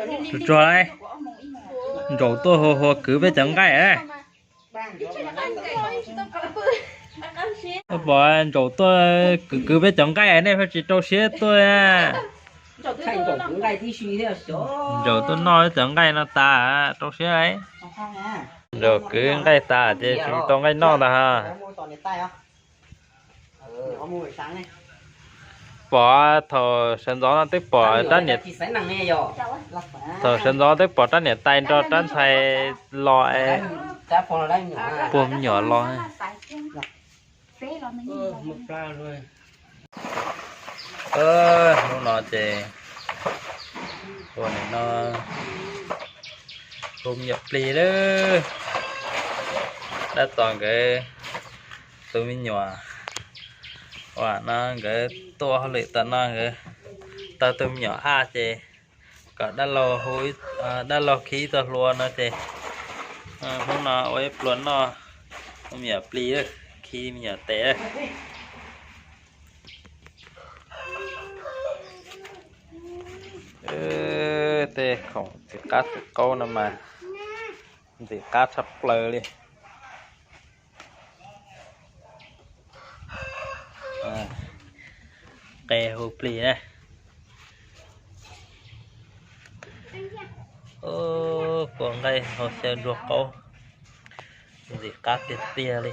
Tsuag tsuag, Ntsaum tuaj hua hua kwv peb cov nqaij. Pom Ntsaum tuaj kwv kwv peb cov nqaij, nej pheej tsis rau siab tuaj. Ntsaum tuaj noj peb cov nqaij no tas, rau siab. Ntsaum kwv nqaij tas ces tsis tau nqaij noj ntag. Pom thaum sawv ntxov no twb pom rab niam, thaum sawv ntxov twb pom rab niam tais nrog rab ntxhais los, puag me nyuam los. Hnub no ces ua nim no hu me nyuam plig lawm, dab txos nkawd tus me nyuam, ua no nkawd tuaj hauj lwm tom no nkawd tau tus me nyuam ab ces kom dab laug hu, dab laug khi ib txoj hlua no ces hnub no ua ib pluag noj hu me nyuam plig, khi me nyuam tes. Tej khoom txiv qab txiv qaub no mas ntxim qab tshaj plaws li. Qe hu plig na. Kua nqaij hauv xyaw ntsuag qaub ntxim qab tiag tiag li.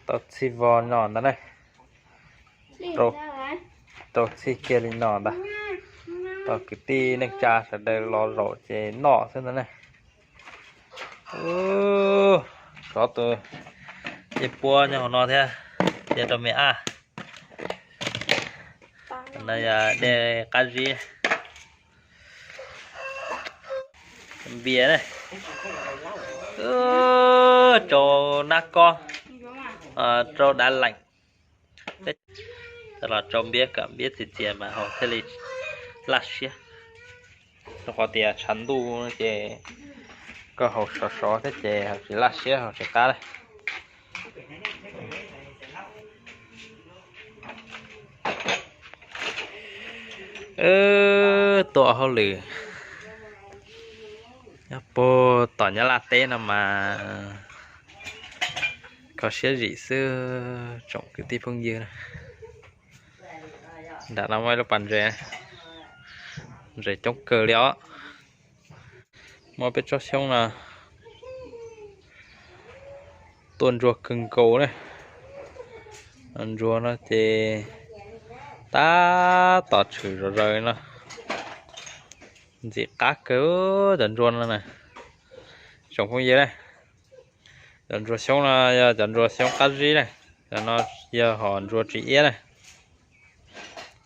Tau txhij vog no ntag na. Rau txhij kiag li no ntag. Tau kwv tij neej tsa sawv daws los zaum ces noj xwb ntag na. Tsov tus cej puab nyob hauv no thiab, cia rau me ab. No yog dej qab zib, npias ne, rau nab kob, rau dav leem. Los rau npiab kom npiab txias txias mas haus thiaj li laj siab. Rau qhov tias tshav ntuj ces koj haus sov sov thiab ces haus tsis laj siab haus tsis qab li. Tuaj hauj lwm nyob puag tom Nyab Laj teb no mas kho siab zim xwb tsoom kwv tij phooj ywg. Nram no muaj ib lub pas ntses, ntses coob kawg li os. Muaj peb tsob xyoob no tuaj ntsuag kawg nkaus ne. Ntsuag no ces tab tom tshwm zom zaws no, ntxim qab kawg cov ntsuag no na. Tsoom phooj ywg na, cov ntsuag xyoob no yog cov ntsuag xyoob qab zib na, cov no yog hom ntsuag tsis iab na.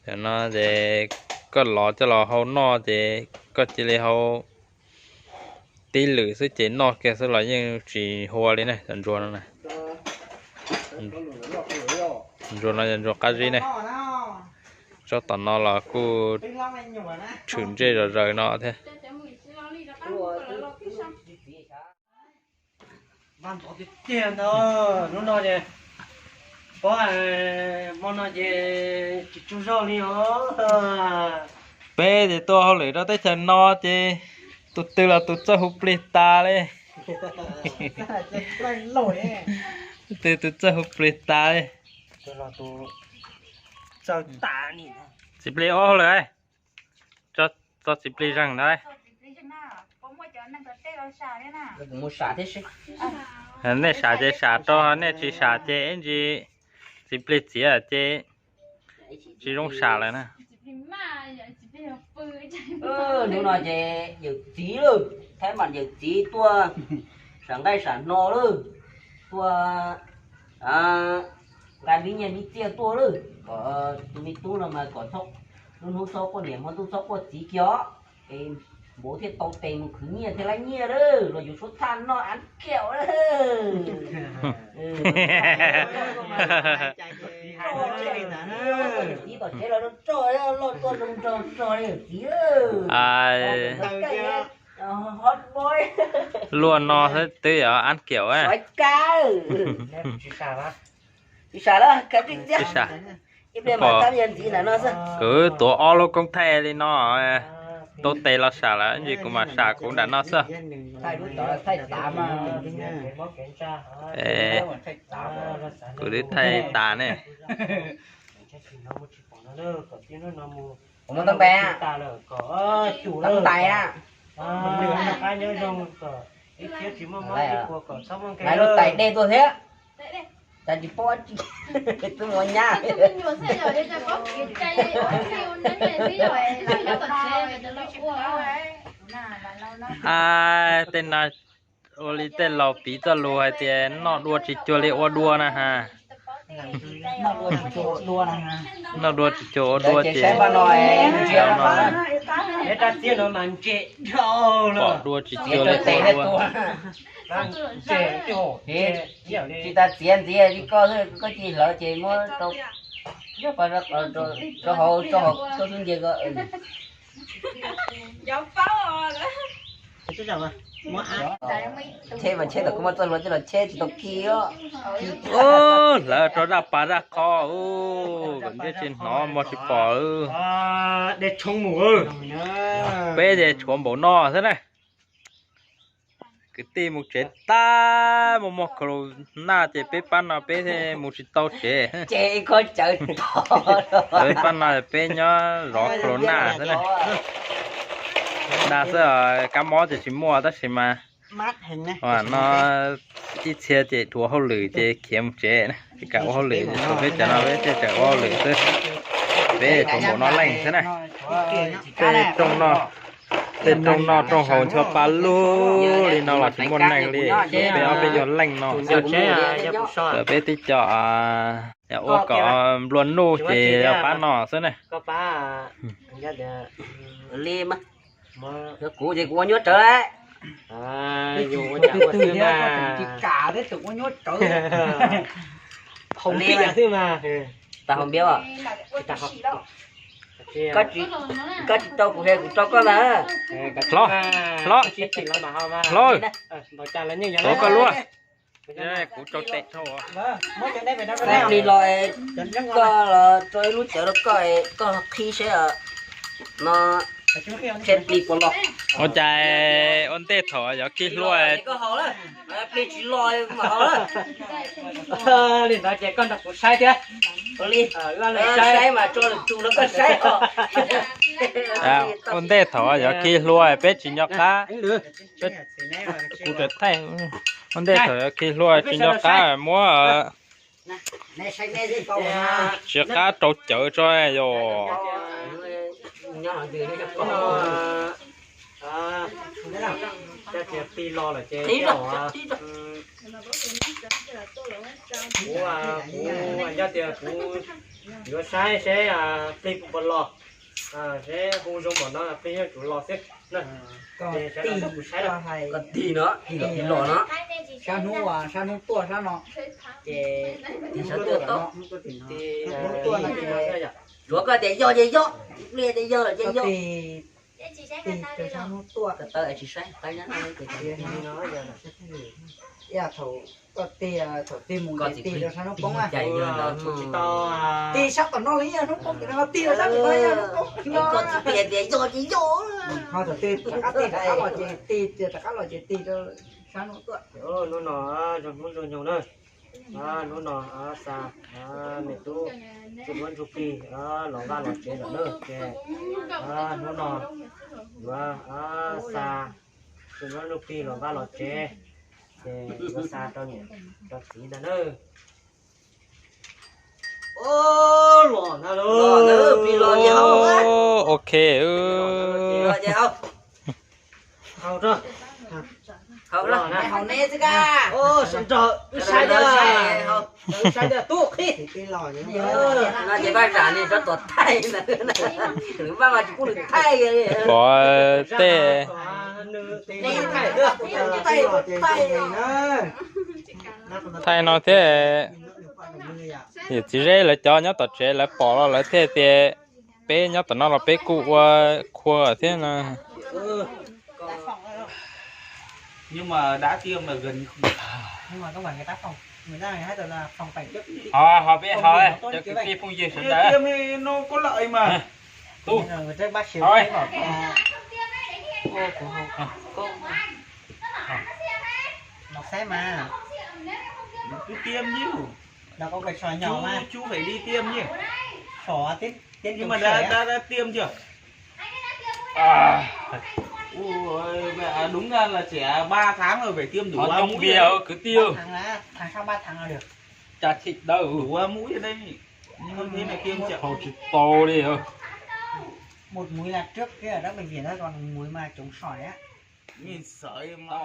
Cov no ces koj lov coj los hau noj ces koj cia li hau tib lwm xwb ces noj kiag xwb los yeej tsis hua li ne cov ntsuag no. Ntsuag no yog ntsuag qab zib ne. Tsob tom no los kuj tshwm ntsej zom zaws no thiab. Vaj ntxov tiag tiag ntag, hnub no ces, pob, hmo no ces tsis tsaug zog li os. Peb ces tuaj hauj lwm rau teb chaws no ces tus twg los tus txawj hu plig tas li. Tus twg tus txawj hu plig tas li. Txiv plig ua hauj lwm, tso txiv plig zeeg ntag. Nej sam ces sam rau, nej tsis sam ces ib ntsis txiv plig txiav ces tsis zoo sam lawm na. Hnub no ces yawm txiv lawm, Thaib Mam yawm txiv tuaj sam nqaij sam hno lawm, tuaj nqa npib nyiaj npib txiaj tuaj lawm, kom tus me tub no mas kom lub hnub txhob quaj niam hmo ntuj txhob quaj txiv kiag os. Es npawg thiaj tau tes mus khwv nyiaj thiaj laib nyiaj lawm los yuav suab thaj noj av kiaum lawm. Yawm txiv tom tsev los rog, loj tuaj zoo nraug rog li yawm txiv. Hot boy. Luaj no xwb twb yog ab kiaum. Kwv tuav ob lub koob thaij li no, tau tes los sam lawm, ntsis kuv mam sam kuv nram no xwb. Kuv twb thaij tas ne. Lawv lub tais dej tuaj thiab. Cas tsis paub twb mus nyab. Ab, tej no ua li tej laus piv txoj lus hais tias noj dua tsis cuag li ua dua na ha. Noj dua tsis cuag ua dua ces pom dua tsis cuag li ua dua. Tsis tas txiav ntxiv li koj, koj cia li hlawv ces muab rau hauv, rau hauv koj xub nce ko. Cheb mas cheb tom kuv muab txoj hlua coj los cheb tsis tau ki. Hlawv rau zaj pas zaj qho, kom ntiaj tsis hnov mos tsis pom. Peb ces tshuav npaum no xwb na. Kwv tij mus tsev tag, muaj muaj corona ces peb pab no peb thiaj mus tsis tau tsev. Peb pab no peb nyob zov corona xwb na. Dag xwb, kab mob ces tsis muaj tab sis mas no ib txhia ces dhuav hauj lwm ces khiav mus tsev, tsis kam ua hauj lwm, tshuav peb cov no peb thiaj tseem ua hauj lwm xwb. Peb tshuav npaum no leej xwb na. Tej rooj noj, tej rooj noj rooj haus ncho pa lug li no los tsis muaj neeg li, tshuav peb ob peb yog leej no. Peb tib co ua kom nplua nuj ces pab no xwb na. Kuv ces kuv ua nyuaj tsawv lawm. Tag hauv npiab. Koj tsis rau kuv, kuv rau koj na. Hlob, hlob, hlob, tuav koj luaj. Kuv rau tes rau. Plig los, koj los rau ib lub cawv rau koj, koj qhib seb no tshe plig puas los. Ua cas ua ntej thaum yuav khi hlua, plig tsis los mas haus lawm. Li ntawd ces koj nrog kuv saib thiab. Saib mas tso lwm tus rau koj saib os. Ua ntej thaum yuav khi hlua peb tsis nco qab. Kuv thaij, ua ntej thaum yuav khi hlua tsis nco qab muab tsis qab rau cawv tso yog. Kuv, kuv nco tias kuv yuav saib seb plig puas los, seb hu zoo npaum no plig yuav tsum los xwb. Koj tig no, tig los no, sab hnub, sab hnub tuaj sab no, ces hnub tuaj tom no, hnub tuaj no ces tsuav koj tias yog ces yog, ib pliag tias yog lawm ces yog. Tig rau sab hnub tuaj, tsis saib, ib yam thaum koj tig, thaum tig mus ces tig rau sab hnub poob na. Tig sab tom no los yog hnub poob, tig rau sab tom no yog hnub poob. Ho thaum twg rov qab tig rov qab los ces tig, rov qab los ces tig rau sab hnub tuaj. Hnub no zoo hnub zoo nyoog na. Hnub no xa me tub Txiv Duab Ntsuj Plig los vaj los tsev lawm na ces hnub no yuav xa Txiv Duab Ntsuj Plig los vaj los tsev, ces yuav xa rau niam rau txiv ntag na. Los ntag lauj. Ok. Saib tias tub qhib. No ces Vaj Zam nws tso tuam thaij, Vaj mas tsis pub nws thaij li. Pom tej thaij no thiab. Yawm txiv Zeb lawv cov nyob tom tsev lawv pom los lawv thiaj tias peb nyob tom no los peb kuj ua khua thiab no. Nhưng mà đã tiêm là gần không? Nhưng mà không phải người ta phòng, người ta hay là phòng bệnh trước. Ho, ho peb ho, cho kwv tij phooj ywg sawv daws. Tiêm thì nó có lợi mà. Tu. Người ta bác sĩ thấy bảo là cô, cô, cô, cô. Đọc sách mà. Cứ tiêm chứ. Là có cái sỏi nhỏ mà. Chú, chú phải đi tiêm chứ. Sỏi tiến, tiến. Nhưng mà đã, đã, đã tiêm chưa? À. Ui, vậy à, đúng ra là trẻ ba tháng rồi phải tiêm đủ ba mũi. Kwv tij. Ba tháng là, tháng sau ba tháng là được. Tsa thim dawb. Đủ ba mũi ở đây. Như thế này tiêm chưa? Tsis tau li. Một mũi là trước kia ở đó bệnh viện đó, còn mũi mà chống sỏi á. Nhìn sởi mà.